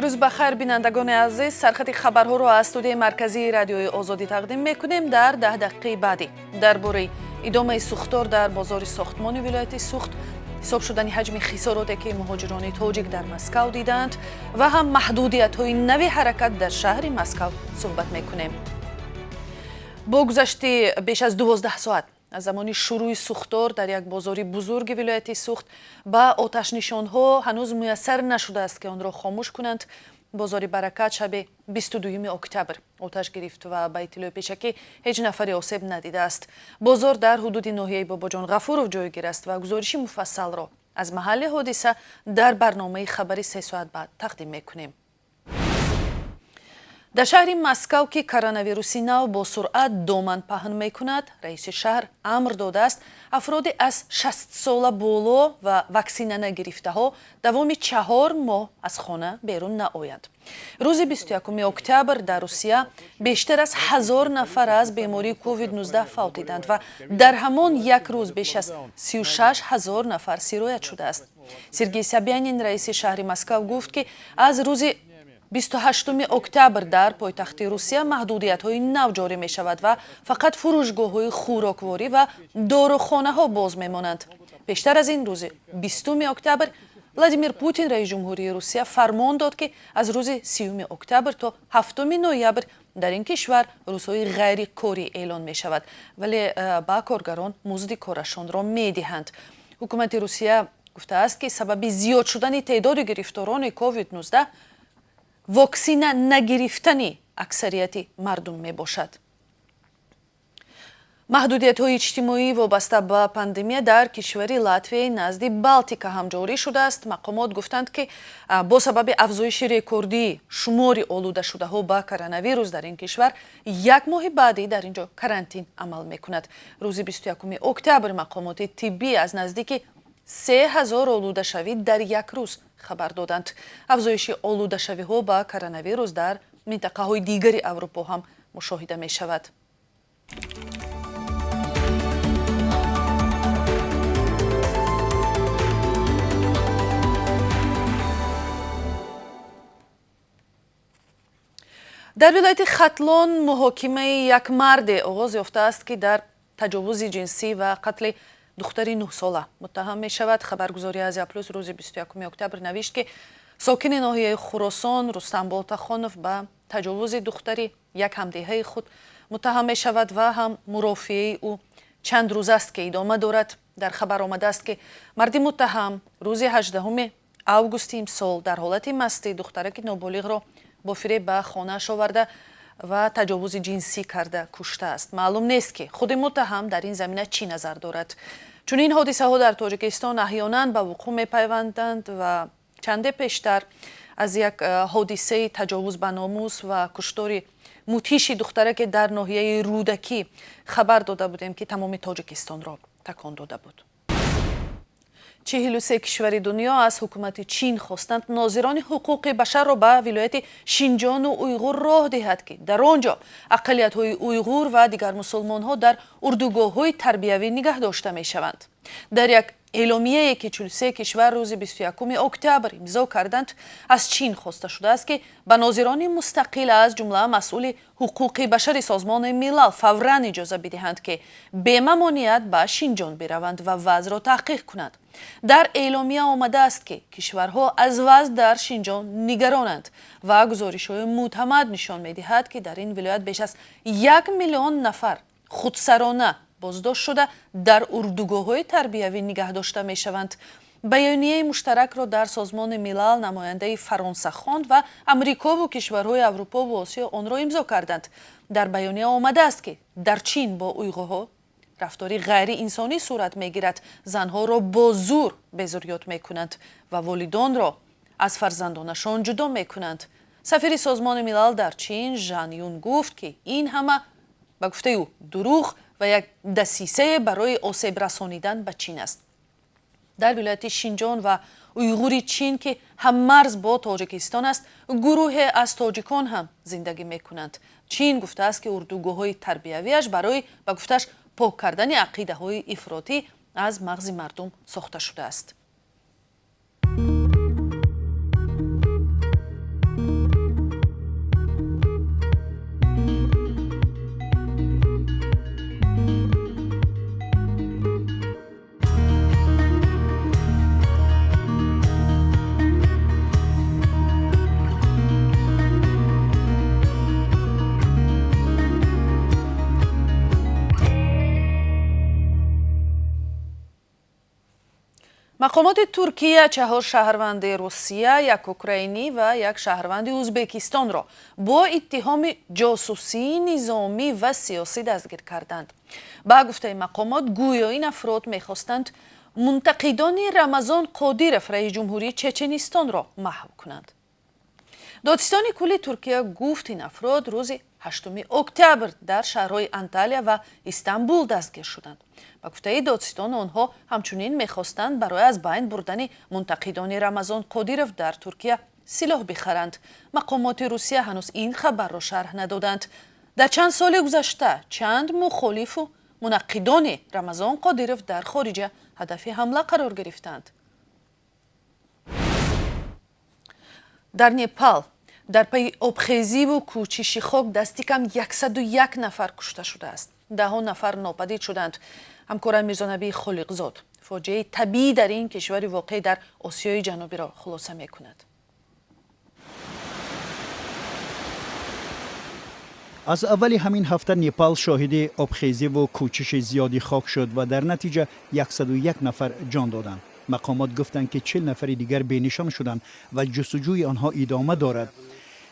Рӯз ба хайр, бинандагони азиз. Сархати хабарҳоро аз студияи марказии Радиои Озодӣ тақдим мекунем. Дар 10 дақиқаи баъдӣ дар бораи идомаи сӯхтор дар бозори сохтмони вилояти Суғд, ҳисоб шудани ҳаҷми хисороте, ки муҳоҷирони тоҷик дар Москав дидаанд, ва ҳам маҳдудиятҳои нави ҳаракат дар шаҳри Москав суҳбат мекунем. Бо гузашти беш аз 12 соат аз замони шурӯи сӯхтор дар як бозори бузурги вилояти Суғд, ба оташнишонҳо ҳанӯз муяссар нашудааст, ки онро хомӯш кунанд. Бозори Баракат шаби 22 октябр оташ гирифт ва ба иттилои пешакӣ ҳеҷ нафаре осеб надидааст. Бозор дар ҳудуди ноҳияи Бобоҷон Ғафуров ҷойгир аст ва гузориши муфассалро аз маҳалли ҳодиса дар барномаи хабари 3 соат баъд тақдим мекунем. Дар шаҳри Москав, ки коронавируси нав бо суръат доман паҳн мекунад, раиси шаҳр амр додааст, афроди аз 60-сола боло ва ваксина нагирифтаҳо давоми 4 моҳ аз хона берун наоянд. Рӯзи 21 октябр дар Русия бештар аз 1000 нафар аз бемории COVID-19 фавтиданд ва дар ҳамон як рӯз беш аз 36 ҳазор нафар сироят шудааст. Сергей Собянин, раиси шаҳри Москав, гуфт, ки аз рӯзи 28 октябр дар пойтахти Русия маҳдудиятҳои нав ҷорӣ мешавад ва фақат фурӯшгоҳҳои хӯрокворӣ ва дорухонаҳо боз мемонанд. Пештар аз ин, рӯзи 20 октябр, Владимир Путин, раиси ҷумҳурии Русия, фармон дод, ки аз рӯзи 30 октябр то 7 ноябр дар ин кишвар рӯзҳои ғайрикорӣ эълон мешавад, вале ба коргарон музди корашонро медиҳанд. Ҳукумати Русия гуфтааст, ки сабаби зиёд шудани теъдоди гирифторони COVID-19 воксина нагирифтани аксарияти мардум мебошад. Маҳдудиятҳои иҷтимоӣ вобаста ба пандемия дар кишвари Латвияи назди Балтика ҳам ҷорӣ шудааст. Мақомот гуфтанд, ки бо сабаби афзоиши рекордии шумори олудашудаҳо ба коронавирус дар ин кишвар, як моҳи баъдӣ дар ин ҷо карантин амал мекунад. Рӯзи 21 октябр мақомоти тиббӣ аз наздики 3000 олудашавӣ дар як рӯз хабар доданд. Афзоиши олудашавиҳо ба коронавирус дар минтақаҳои дигари Аврупо ҳам мушоҳида мешавад. Дар вилояти Хатлон муҳокимаи як марде оғоз ёфтааст, ки дар таҷовузи ҷинсӣ ва қатли духтари 9-сола муттаҳам мешавад. Хабаргузории Азия Плюс рӯзи 21 октябр навишт, ки сокини ноҳияи Хуросон Рустам Болтахонов ба таҷовузи духтари як ҳамдеҳаи худ муттаҳам мешавад ва ҳам мурофиаи ӯ чанд рӯз аст, ки идома дорад. Дар хабар омадааст, ки марди муттаҳам рӯзи 18 августи имсол дар ҳолати мастӣ духтараки ноболиғро бо фиреб ба хонааш оварда ва таҷовузи ҷинсӣ карда куштааст. Маълум нест, ки худи муттаҳам дар ин замина чӣ назар дорад. Чунин ҳодисаҳо дар Тоҷикистон аҳёнан ба вуқӯъ мепайванданд ва чанде пештар аз як ҳодисаи таҷовуз ба номус ва куштори мудҳиши духтараке дар ноҳияи Рӯдакӣ хабар дода будем, ки тамоми Тоҷикистонро такон дода буд. 43 кишвари дунё аз ҳукумати Чин хостанд, нозирони ҳуқуқи башарро ба вилояти Шинҷону Уйғур роҳ диҳад, ки дар он ҷо ақаллиятҳои уйғур ва дигар мусулмонҳо дар урдугоҳҳои тарбиявӣ нигаҳ дошта мешаванд. Дар як эъломияе, ки 43 кишвар рӯзи 21 октябр имзо карданд, аз Чин хоста шудааст, ки ба нозирони мустақил, аз ҷумла масъули ҳуқуқи башари Созмони Милал, фавран иҷоза бидиҳанд, ки бемамоният ба Шинҷон бираванд ва вазъро таҳқиқ кунанд. Дар эъломия омадааст, ки кишварҳо аз вазъ дар Шинҷон нигаронанд ва гузоришҳои мӯътамад нишон медиҳад, ки дар ин вилоят беш аз 1 миллион нафар худсарона боздошт шуда, дар урдугоҳҳои тарбиявӣ нигаҳ дошта мешаванд. Баёнияи муштаракро дар Созмони Милал намояндаи Фаронса хонд ва Амрикову кишварҳои Аврупову Осиё онро имзо карданд. Дар баёния омадааст, ки дар Чин бо уйғурҳо рафтори ғайриинсонӣ сурат мегирад, занҳоро бо зур безурёт мекунанд ва волидонро аз фарзандонашон ҷудо мекунанд. Сафири Созмони Милал дар Чин Жан Юн гуфт, ки ин ҳама, ба гуфтаи ӯ, дурӯғ ва як дасисае барои осеб расонидан ба Чин аст. Дар вилояти Шинҷон ва Уйғури Чин, ки ҳаммарз бо Тоҷикистон аст, гурӯҳе аз тоҷикон ҳам зиндагӣ мекунанд. Чин гуфтааст, ки урдугоҳҳои тарбиявиаш барои, ба гуфтааш, пок кардани ақидаҳои ифротӣ аз мағзи мардум сохта шудааст. Мақомоти Туркия 4 шаҳрванди Русия, як украинӣ ва як шаҳрванди Ӯзбекистонро бо иттиҳоми ҷосусии низомӣ ва сиёсӣ дастгир карданд. Ба гуфтаи мақомот, гӯё ин афрод мехостанд мунтақидони Рамазон Қодиров, раиси ҷумҳурии Чеченистонро маҳв кунанд. Додситони кулли Туркия гуфт, ин афрод рӯзи 8 октябр дар шаҳрҳои Анталия ва Истанбул дастгир шуданд. Ба гуфтаи додситон, онҳо ҳамчунин мехостанд барои аз байн бурдани мунтақидони Рамазон Қодиров дар Туркия силоҳ бихаранд. Мақомоти Русия ҳанӯз ин хабарро шарҳ надоданд. Дар чанд соли гузашта чанд мухолифу мунаққидони Рамазон Қодиров дар хориҷа ҳадафи ҳамла қарор гирифтанд. Дар Непал дар пайи обхезиву кӯчиши хок дасти кам 101 нафар кушта шудааст. Даҳон нафар нопадид шуданд. Ҳамкорам Мирзонабии Холиқзод фоҷиаи табиӣ дар ин кишвари воқеъ дар Осиёи Ҷанубиро хулоса мекунад. Аз аввали ҳамин ҳафта Непал шоҳиди обхезиву кӯчиши зиёди хок шуд ва дар натиҷа 101 нафар ҷон доданд. Мақомот гуфтанд, ки 40 нафари дигар бенишон шуданд ва ҷустуҷӯи онҳо идома дорад.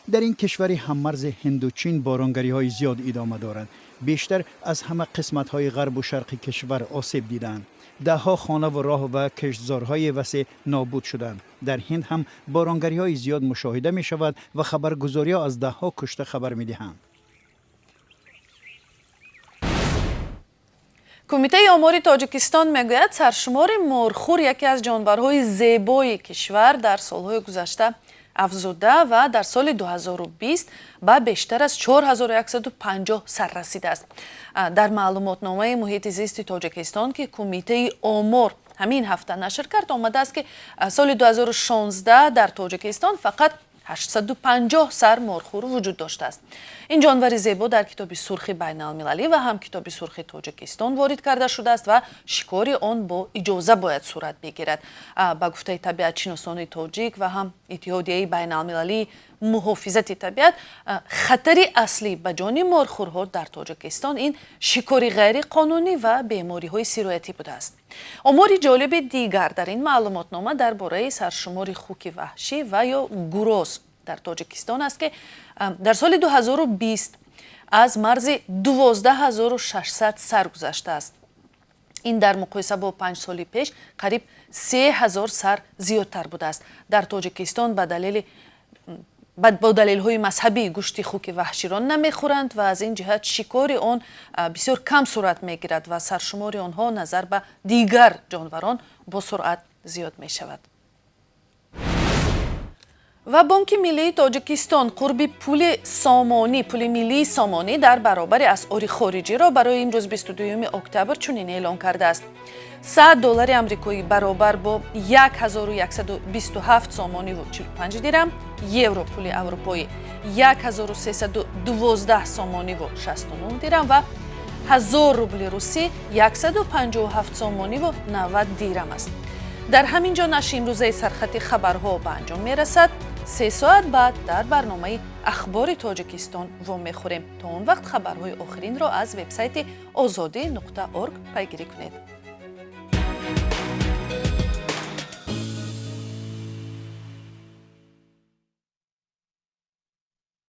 Дар ин кишвари ҳаммарзи ҳинду Чин боронгариҳои зиёд идома дорад. Бештар аз ҳама қисматҳои ғарбу шарқи кишвар осеб дидаанд. Даҳҳо хонаву роҳ ва киштзорҳои васеъ нобуд шуданд. Дар ҳинд ҳам боронгариҳои зиёд мушоҳида мешавад ва хабаргузориҳо аз даҳҳо кушта хабар медиҳанд. Кумитаи омори Тоҷикистон мегӯяд, саршумори морхӯр, яке аз ҷонварҳои зебои кишвар, дар солҳои гузашта афзуда ва дар соли 2020 ба бештар аз 4150 сар расидааст. Дар маълумотномаи муҳити зисти Тоҷикистон, ки Кумитаи омор ҳамин ҳафта нашр кард, омадааст, ки соли 2016 дар Тоҷикистон фақат 850 сар морхӯр вуҷуд доштааст. Ин ҷонвари зебо дар Китоби сурхи байналмилалӣ ва ҳам Китоби сурхи Тоҷикистон ворид карда шудааст ва шикори он бо иҷоза бояд сурат бигирад. Ба гуфтаи табиатшиносони тоҷик ва ҳам Иттиҳодияи байналмилалии муҳофизати табиат, хатари аслӣ ба ҷони морхӯрҳо дар Тоҷикистон ин шикори ғайриқонунӣ ва бемориҳои сироятӣ будааст. Омори ҷолиби дигар дар ин маълумотнома дар бораи саршумори хуки ваҳшӣ ва ё гуроз дар Тоҷикистон аст, ки дар соли 2020 аз марзи 12600 сар гузаштааст. Ин дар муқоиса бо 5 соли пеш қариб 3000 сар зиёдтар будааст. Дар Тоҷикистон бо далелҳои мазҳабӣ гӯшти хуки ваҳширо намехӯранд ва аз ин ҷиҳат шикори он бисёр кам сурат мегирад ва саршумори онҳо назар ба дигар ҷонварон бо суръат зиёд мешавад. Ва Бонки миллии Тоҷикистон қурби пули сомонӣ, пули миллии сомонӣ дар баробари асъори хориҷиро барои имрӯз 22 октябр чунин эълон кардааст. 100 доллари амрикоӣ баробар бо 1127 сомониву 45 дирам, евро пули аврупоӣ 1312 сомониву 69 дирам ва 1000 рубли русӣ 157 сомониву 90 дирам аст. Дар ҳамин ҷо нашри имрӯзаи сархати хабарҳо ба анҷом мерасад. 3 соат баъд дар барномаи Ахбори Тоҷикистон вомехӯрем. То он вақт хабарҳои охиринро аз вебсайти ozodi.org пайгирӣ кунед.